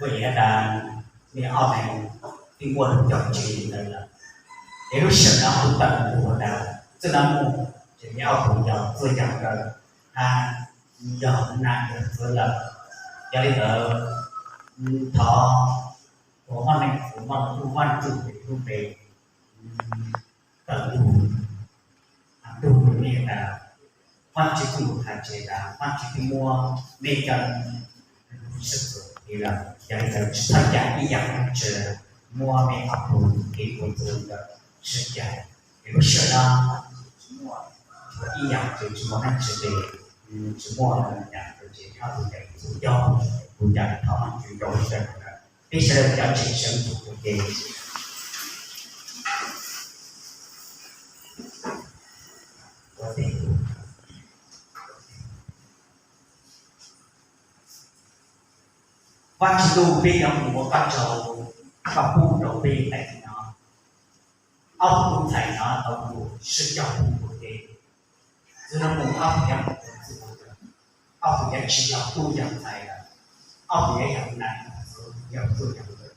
Kuj yog tas nej ob leeg twb muaj lub cog tseg ntawd lawm, es lub sij hawm no kuv tawm mus ua tas txwj no mus, ces nej ob tug yog txwj yog nkawd, hab yog nam yog txwv lawm. Yog li ntawd, thov ua Vaj Leej Txiv Vaj Leej Tub, Vaj Tswv lub npe tawm lug nug nej tas, Vaj Tswv txuj lug has tseg tas Vaj Tswv twb muab nej coj sib txuas li lawm, yog li ntawd tsis txhob cais ib yam dab tsi, muab nej ob tug kev ua txwv ntawd sib cais. Es lub sij hawm no tsis muaj ib yam ces tsis muaj dab tsi li, tsis muaj yam ces ob tug cais txuj coj, kuv cais thov Vaj Tswv rau lub sij hawm no. Peb sawv daws cov tseem seev tus ua ke. Vajtswv tub, peb yuav mus ua koj tsaug, koj pub rau peb tais no, ob tug tub ntxhais no tau mus sib cog ua ke. Txwv no mus ob tug yuav mus ua txwj ua nkawm, ob tug yuav tsis yog tub yog ntxhais lawm, ob tug yuav yog nam yog txwv, yog txwj yog nkawm.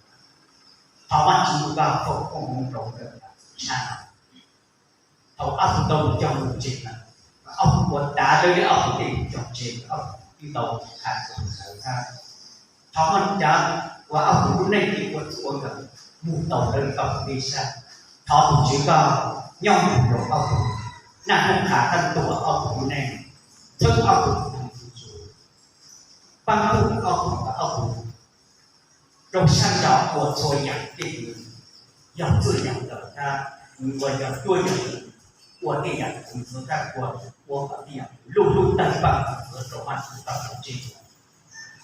Thov Vajtswv koj foom koob hmoov rau nkawd tshaj no. Thaum ob tug tau mus cog mus tseg lawm, ob tug ua dav dawb li ob tug tej mus cog tseg, ob tug twb tau hais txog ntawd tag. Thov Vajtswv cov uas ob tug lub neej kev ua txwj ua nkawm mus tau lawv koj tus dej sab, thov tus Tswv koj nyob mus rau ob tug, naj hnub qha thawj tuam ob tug lub neej, txhawb ob tug tus tus, pab pub ob tug kom ob tug rau sab nraud ua txhua yam tej yam, yog txwj yog nkawm thab, uas yog cuab yog ua tej yam tus ntxuav thab ua, ua kom tej yam lub hlub tawg paj tus ntxuav rau Vajtswv tau ua tseg.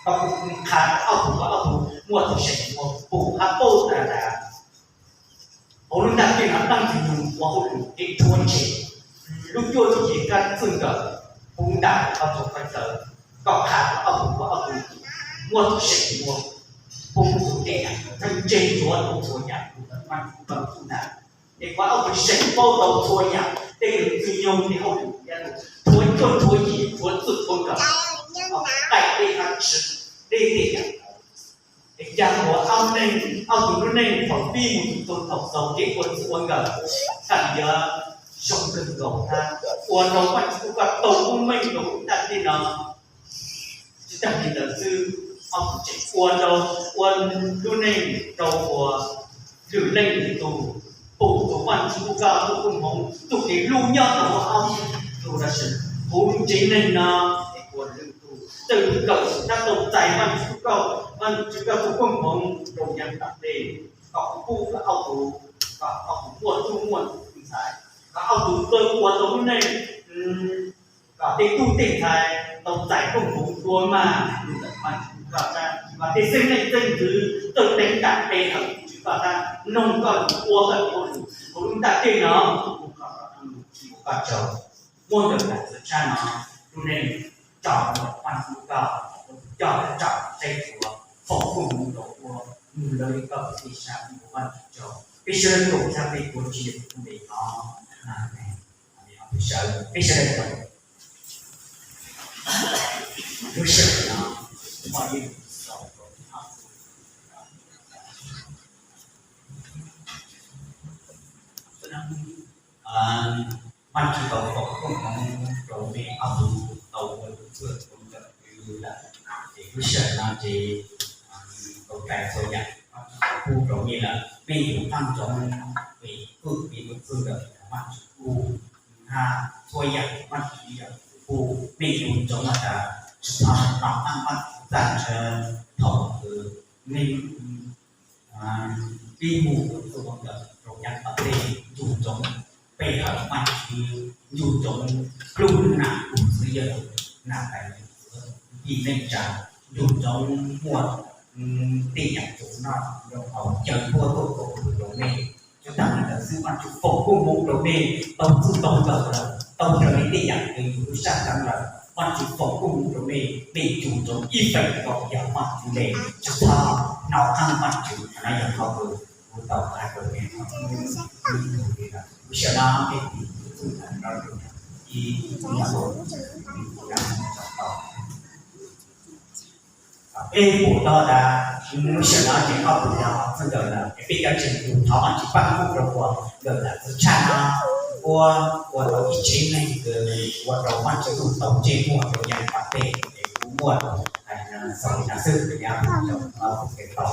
Koj kuj qha ob tug kom ob tug muaj tus seem ua pum hab paub tas tas hauv lub ntiaj teb no leej twg yug ua hauj lwm kev rhuav tshem lub cuab lub yig kab txwj nkawm puv ntais qhov txhua qhov chaw. Koj qha kom ob tug kom ob tug muaj tus seem ua pum tus tej yam thawj tseg ntsuav rau txhua yam tus ntawd Vajtswv koj txuj ntas. Es kom ob tug seem paub tau txhua yam tej yam tus nyoog tej hauj lwm, rhuav cuab rhuav yig rhuav txwj rhuav nkawm, qaij dej hab tshwm dej tej yam ntawd. Es ca le ob neeg, ob tug lub neej thaum pib mus txug thaum xaus kev ua txwj ua nkawm, txhaj yuav zoo kawg nkaus hab ua rau Vajtswv koj tau koob meej rau lub ntiaj teb no. Tsis tag li ntawd xwb, ob tug tseem ua rau, ua lub neej rau ua lwm leej lwm tug pum tug Vajtswv koj txuj koob hmoov txuj kev hlub nyob rau hauv ob tug lub neej no. Es ua lwm tug txawj kawm tab tau txais Vajtswv koj, Vajtswv koj txuj koob hmoov rau yav tom ntej, kom pub kom ob tug, kom ob tug muaj tub muaj ntxhais, kom ob tug tau ua tau lub neej, kom tej tub tej ntxhais tau txais koob hmoov dua mas lub ntawm Vajtswv koj tab, kom tej xeeb leej xeeb ntxwv txawj teev kam pe hawm Vajtswv koj tab, noog koj lus ua koj lus hauv lub ntiaj teb no, kuv koj tau txuj koob hmoov tsis ua koj tsaug. Muab ntawm ntawm txawv tshab no lub neej tso rau Vajtswv koj, coj tsom saib txhua, foom koob hmoov rau ua, nug lawv li koj tus tij sab ua Vajtswv tsaug. Peb sawv daws koom txhab peb tuav Tswv Yexus lub npe thov. Amees. Peb sawv daws koom. Lub sij hawm no, Vajtswv xaus rau Vajtswv tau foom koob hmoov rau nej ob tug tau ua lub txwj ua nkawm lawm. Ces lub sij hawm no ces tau rais txhua yam Vajtswv pub rau nej lawm. Nej yuav tag ntsoov pem txwj pem ua txwj nkawm Vajtswv pub, hab txhua yam Vajtswv yog pub, nej yuav ntsoov tas tsis txhob hnov qab Vajtswv txaj ntsha thaum nej pib mus ua txwj ua nkawm rau yav tom ntej, ncu ntsoov pe hawm Vajtswv, ncu ntsoov hlub nam hlub txwv, yawm nam tais yawm txwv, yim neej tsa, ncu ntsoov muaj tej yam tus noj rau hauv caw huab tuaj koom rau nej. Tsis tag li ntawd xwb, Vajtswv foom koob hmoov rau nej tau txwj tau nkawm lawm, tau raws li tej yam kws yus lub sab nraud lawm. Vajtswv foom koob hmoov rau nej, nej ncu ntsoov ib feem kaum yam Vajtswv le, tsis txhob hnov qab Vajtswv. Qhov no yog qhov kws kuv tau hais rau nej thaum ub. Lub sij hawm no nej tiv txuj nqa rau ib tug yam, ib tug yam tau. Peb pum tau tas lub sij hawm no ces koj pum tau txoj nkawm ntawd es peb cov ntseeg kuj thov Vajtswv pab kuj rau ua nkawm ntawm txhua tshaj no, ua ua tau ib tsev neeg kws ua rau Vajtswv tau ntsej muag rau yav tom ntej es kuv muaj hais xaus li no xwb, kuv ua tau